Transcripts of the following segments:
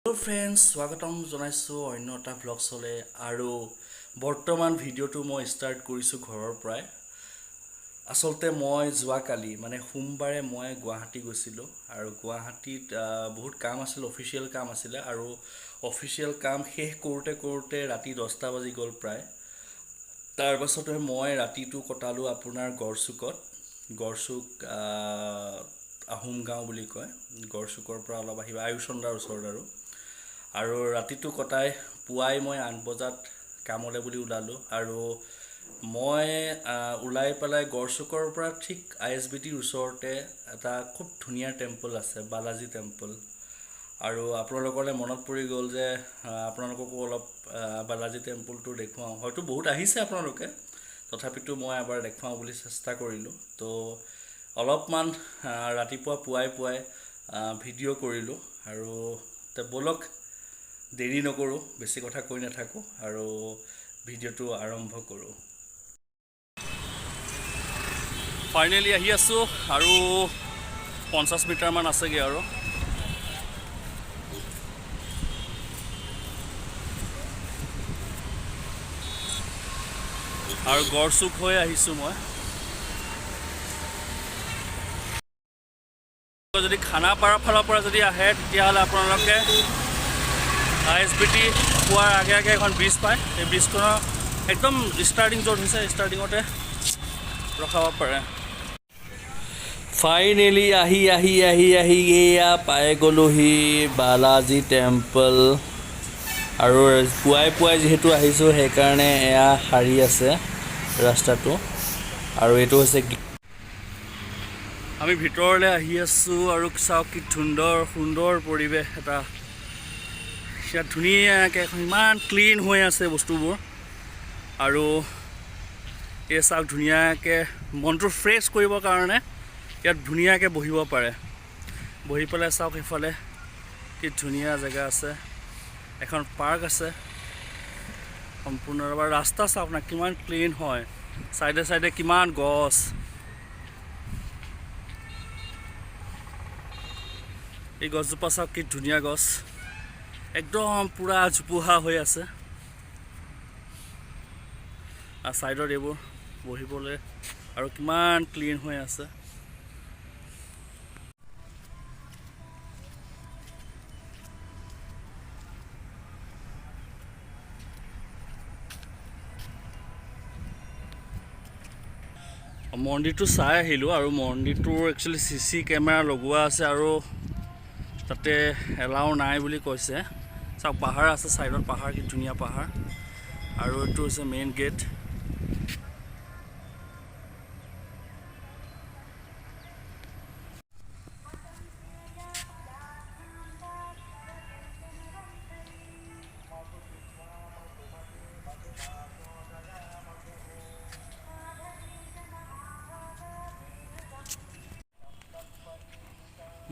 Friends, স্বাগতম জনাইছোঁ অন্য এটা ভ্লগছলৈ। আৰু বৰ্তমান ভিডিঅ'টো মই ষ্টাৰ্ট কৰিছোঁ ঘৰৰ পৰাই। আচলতে মই যোৱাকালি, মানে সোমবাৰে মই গুৱাহাটী গৈছিলোঁ আৰু গুৱাহাটীত বহুত কাম আছিল, অফিচিয়েল কাম আছিলে। আৰু অফিচিয়েল কাম শেষ কৰোঁতে কৰোঁতে ৰাতি 10টা বাজি গ'ল প্ৰায়। তাৰপাছতে মই ৰাতিটো কটালোঁ আপোনাৰ গড়চুকত। গড়চুক আহোম গাঁও বুলি কয়, গড়চুকৰ পৰা অলপ আহিব আয়ুচন্দাৰ ওচৰত। আৰু আৰু ৰাতিটো কটাই পুৱাই মই 8 বজাত কামলৈ বুলি ওলালোঁ। আৰু মই ওলাই পেলাই গড়চুকৰ পৰা ঠিক I S B টিৰ ওচৰতে এটা খুব ধুনীয়া টেম্পল আছে, বালাজী টেম্পল। আৰু আপোনালোকলৈ মনত পৰি গ'ল যে আপোনালোককো অলপ বালাজী টেম্পলটো দেখুৱাওঁ। হয়তো বহুত আহিছে আপোনালোকে, তথাপিতো মই এবাৰ দেখুৱাওঁ বুলি চেষ্টা কৰিলোঁ। তো অলপমান ৰাতিপুৱা পুৱাই পুৱাই ভিডিঅ' কৰিলোঁ। আৰু তে ব'লক, দেৰি নকৰোঁ, বেছি কথা কৈ নাথাকোঁ আৰু ভিডিঅ'টো আৰম্ভ কৰোঁ। ফাইনেলি আহি আছোঁ আৰু 50 মিটাৰমান আছেগৈ। আৰু আৰু গড়চুক হৈ আহিছোঁ মই। যদি খানাপাৰাৰ ফালৰ পৰা যদি আহে, তেতিয়াহ'লে আপোনালোকে I S B T পোৱাৰ আগে আগে এখন ব্ৰিজ পায়। এই ব্ৰিজখনৰ একদম ষ্টাৰ্টিং য'ত হৈছে, ষ্টাৰ্টিঙতে ৰখাব পাৰে। ফাইনেলি আহি আহি আহি আহি এয়া পাই গ'লোহি বালাজী টেম্পল। আৰু পুৱাই পুৱাই যিহেতু আহিছোঁ, সেইকাৰণে এয়া সাৰি আছে ৰাস্তাটো। আৰু এইটো হৈছে, আমি ভিতৰলৈ আহি আছোঁ। আৰু চাওক, কি সুন্দৰ সুন্দৰ পৰিৱেশ এটা ইয়াত। ধুনীয়াকৈ এখন ইমান ক্লিন হৈ আছে বস্তুবোৰ। আৰু এই চাওক, ধুনীয়াকৈ মনটো ফ্ৰেছ কৰিবৰ কাৰণে ইয়াত ধুনীয়াকৈ বহিব পাৰে। বহি পেলাই চাওক, সেইফালে কি ধুনীয়া জেগা আছে, এখন পাৰ্ক আছে সম্পূৰ্ণ। ৰাস্তা চাওক না, কিমান ক্লিন হয়, চাইডে চাইডে কিমান গছ। এই গছজোপা চাওক, কি ধুনীয়া গছ, একদম পূৰা জোপোহা হৈ আছে। আৰু ছাইডত এইবোৰ বহিবলৈ আৰু কিমান ক্লিন হৈ আছে। মন্দিৰটো চাই আহিলোঁ। আৰু মন্দিৰটোৰ একচুৱেলি চি চি কেমেৰা লগোৱা আছে আৰু তাতে এলাও নাই বুলি কৈছে। চাওক, পাহাৰ আছে ছাইডত, পাহাৰ, কি ধুনীয়া পাহাৰ। আৰু এইটো হৈছে মেইন গেট।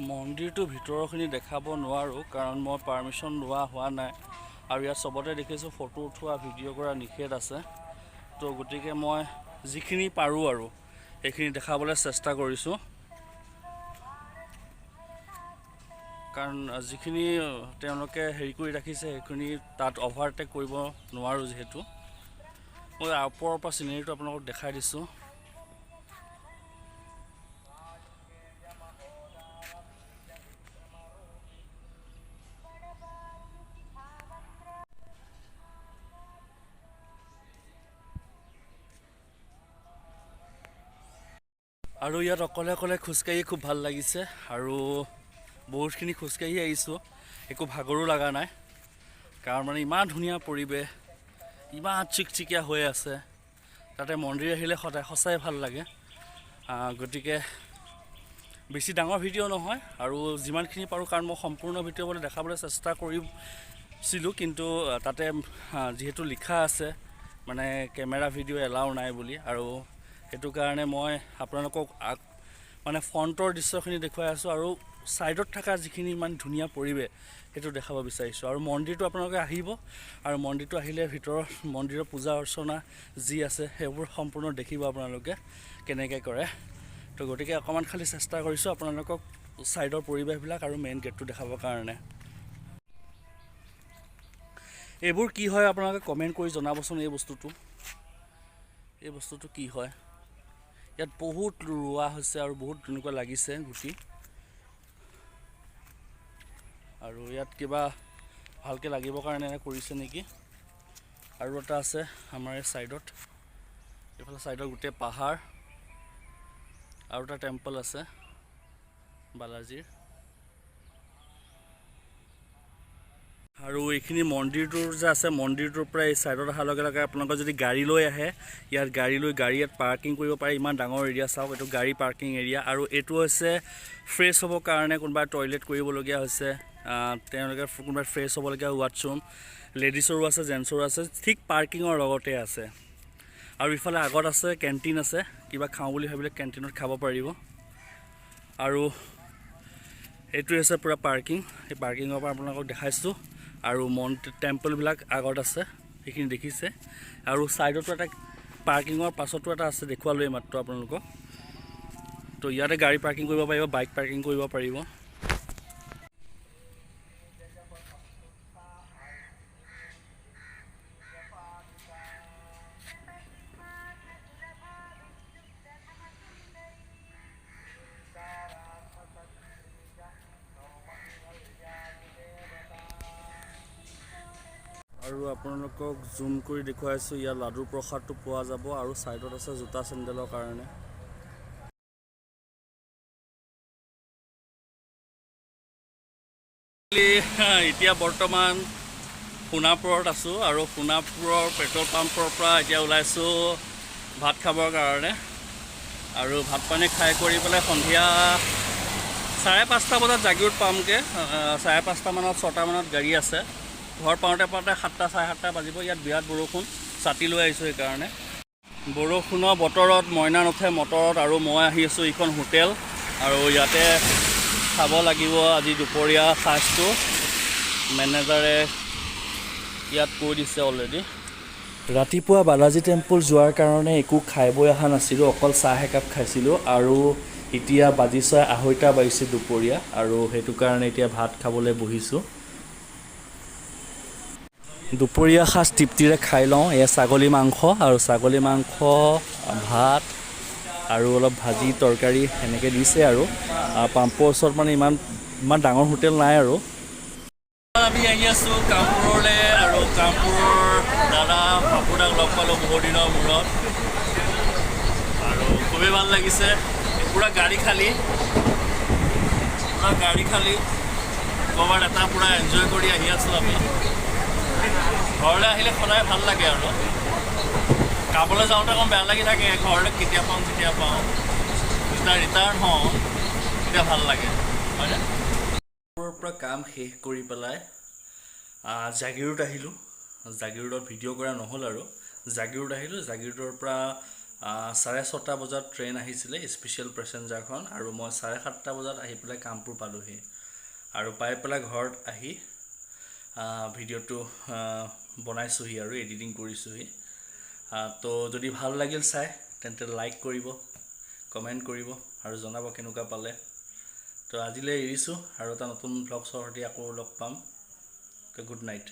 মন্দিৰটোৰ ভিতৰৰখিনি দেখাব নোৱাৰোঁ, কাৰণ মই পাৰ্মিশ্যন লোৱা হোৱা নাই। আৰু ইয়াত চবতে দেখিছোঁ ফটো উঠোৱা, ভিডিঅ' কৰা নিষেধ আছে। তো গতিকে মই যিখিনি পাৰোঁ আৰু সেইখিনি দেখাবলৈ চেষ্টা কৰিছোঁ, কাৰণ যিখিনি তেওঁলোকে হেৰি কৰি ৰাখিছে, সেইখিনি তাত অভাৰটেক কৰিব নোৱাৰোঁ যিহেতু। মই ওপৰৰ পৰা চিনেৰীটো আপোনালোকক দেখাই দিছোঁ। আৰু ইয়াত অকলে অকলে খোজকাঢ়ি খুব ভাল লাগিছে। আৰু বহুতখিনি খোজকাঢ়ি আহিছোঁ, একো ভাগৰো লগা নাই, কাৰণ মানে ইমান ধুনীয়া পৰিৱেশ, ইমান চিকচিকীয়া হৈ আছে। তাতে মন্দিৰ আহিলে সদায় সঁচাই ভাল লাগে। গতিকে বেছি ডাঙৰ ভিডিঅ' নহয় আৰু যিমানখিনি পাৰোঁ, কাৰণ মই সম্পূৰ্ণ ভিডিঅ' বোলে দেখাবলৈ চেষ্টা কৰিছিলোঁ, কিন্তু তাতে যিহেতু লিখা আছে মানে কেমেৰা ভিডিঅ' এলাউ নাই বুলি, আৰু সেইটো কাৰণে মই আপোনালোকক মানে ফ্ৰণ্টৰ দৃশ্যখিনি দেখুৱাই আছোঁ আৰু ছাইডত থকা যিখিনি ইমান ধুনীয়া পৰিৱেশ, সেইটো দেখাব বিচাৰিছোঁ। আৰু মন্দিৰটো আপোনালোকে আহিব আৰু মন্দিৰটো আহিলে ভিতৰত মন্দিৰৰ পূজা অৰ্চনা যি আছে, সেইবোৰ সম্পূৰ্ণ দেখিব আপোনালোকে কেনেকৈ কৰে। তো গতিকে অকণমান খালি চেষ্টা কৰিছোঁ আপোনালোকক ছাইডৰ পৰিৱেশবিলাক আৰু মেইন গেটটো দেখাবৰ কাৰণে। এইবোৰ কি হয় আপোনালোকে কমেণ্ট কৰি জনাবচোন। এই বস্তুটো কি হয়? ইয়াত বহুত ৰোৱা হৈছে আৰু বহুত তেনেকুৱা লাগিছে গুটি। আৰু ইয়াত কিবা ভালকৈ লাগিবৰ কাৰণে কৰিছে নেকি। আৰু এটা আছে আমাৰ এই ছাইডত, এইফালে ছাইডত গোটেই পাহাৰ। আৰু এটা টেম্পল আছে বালাজীৰ। আৰু এইখিনি মন্দিৰটোৰ যে আছে, মন্দিৰটোৰ পৰা এই ছাইডত অহাৰ লগে লগে আপোনালোকে যদি গাড়ী লৈ আহে, ইয়াত গাড়ী লৈ গাড়ী ইয়াত পাৰ্কিং কৰিব পাৰে। ইমান ডাঙৰ এৰিয়া, চাওক, এইটো গাড়ী পাৰ্কিং এৰিয়া। আৰু এইটো হৈছে ফ্ৰেছ হ'বৰ কাৰণে, কোনোবা টয়লেট কৰিবলগীয়া হৈছে তেওঁলোকে, কোনোবা ফ্ৰেছ হ'বলগীয়া ৱাছৰুম, লেডিছৰো আছে, জেণ্টছৰো আছে, ঠিক পাৰ্কিঙৰ লগতে আছে। আৰু ইফালে আগত আছে কেণ্টিন আছে, কিবা খাওঁ বুলি ভাবিলে কেণ্টিনত খাব পাৰিব। আৰু এইটোৱে হৈছে পূৰা পাৰ্কিং। এই পাৰ্কিঙৰ পৰা আপোনালোকক দেখাইছোঁ। আৰু মন টেম্পলবিলাক আগত আছে, সেইখিনি দেখিছে। আৰু ছাইডতো এটা, পাৰ্কিঙৰ পাছতো এটা আছে, দেখুৱালোঁ মাত্ৰ আপোনালোকক। তো ইয়াতে গাড়ী পাৰ্কিং কৰিব পাৰিব, বাইক পাৰ্কিং কৰিব পাৰিব। আৰু আপোনালোকক জুম কৰি দেখুৱাইছোঁ, ইয়াত লাডুৰ প্ৰসাদটো পোৱা যাব। আৰু ছাইডত আছে জোতা চেণ্ডেলৰ কাৰণে। এতিয়া বৰ্তমান সোণাপুৰত আছোঁ আৰু সোণাপুৰৰ পেট্ৰল পাম্পৰ পৰা এতিয়া ওলাইছোঁ ভাত খাবৰ কাৰণে। আৰু ভাত পানী খাই কৰি পেলাই সন্ধিয়া 5:30 বজাত জাগিৰোড পামগৈ। 5:30মানত, 6টামানত গাড়ী আছে। ঘৰ পাওঁতে পাওঁতে 7টা, 7:30 বাজিব। ইয়াত বিৰাট বৰষুণ, ছাতি লৈ আহিছোঁ সেইকাৰণে। বৰষুণৰ বতৰত মইনা নুঠে মটৰত। আৰু মই আহি আছোঁ এইখন হোটেল আৰু ইয়াতে খাব লাগিব আজি দুপৰীয়া সাজটো। মেনেজাৰে ইয়াত কৈ দিছে অলৰেডি। ৰাতিপুৱা বালাজী টেম্পল যোৱাৰ কাৰণে একো খাই বৈ অহা নাছিলোঁ, অকল চাহ একাপ খাইছিলোঁ। আৰু এতিয়া বাজিছে 2:30 বাজিছে দুপৰীয়া আৰু সেইটো কাৰণে এতিয়া ভাত খাবলৈ বহিছোঁ। দুপৰীয়া সাজ তৃপ্তিৰে খাই লওঁ। এয়া ছাগলী মাংস আৰু ছাগলী মাংস, ভাত আৰু অলপ ভাজি তৰকাৰী সেনেকৈ দিছে। আৰু পাম্পৰ ওচৰত মানে ইমান ইমান ডাঙৰ হোটেল নাই। আৰু আমি আহি আছোঁ কামপুৰলৈ। আৰু কামপুৰৰ দাদা পাপুদাক লগ পালোঁ বহুত দিনৰ মূৰত আৰু খুবেই ভাল লাগিছে। পূৰা গাড়ী খালী, পূৰা গাড়ী খালী। ক'ৰবাত এটা পূৰা এনজয় কৰি আহি আছোঁ আমি। ঘৰলৈ আহিলে সদায় ভাল লাগে আৰু কামলৈ যাওঁতে অকণ বেয়া লাগি থাকে, ঘৰলৈ কেতিয়া পাওঁ কেতিয়া পাওঁ। যেতিয়া ৰিটাৰ্ণ হওঁ তেতিয়া ভাল লাগে, হয়নে? পৰা কাম শেষ কৰি পেলাই জাগিৰোড আহিলোঁ। জাগিৰোডত ভিডিঅ' কৰা নহ'ল। আৰু জাগিৰোড আহিলোঁ। জাগিৰোডৰ পৰা 6:30 বজাত ট্ৰেইন আহিছিলে, স্পেচিয়েল পেচেঞ্জাৰখন। আৰু মই 7:30 বজাত আহি পেলাই কামপুৰ পালোঁহি। আৰু পাই পেলাই ঘৰত আহি ভিডিঅ'টো বনাইছোঁহি আৰু এডিটিং কৰিছোঁহি। তো যদি ভাল লাগিল চাই, তেন্তে লাইক কৰিব, কমেণ্ট কৰিব আৰু জনাব কেনেকুৱা পালে। তো আজিলৈ এৰিছোঁ আৰু এটা নতুন ভ্লগছৰ সৈতে আকৌ লগ পাম। তো গুড নাইট।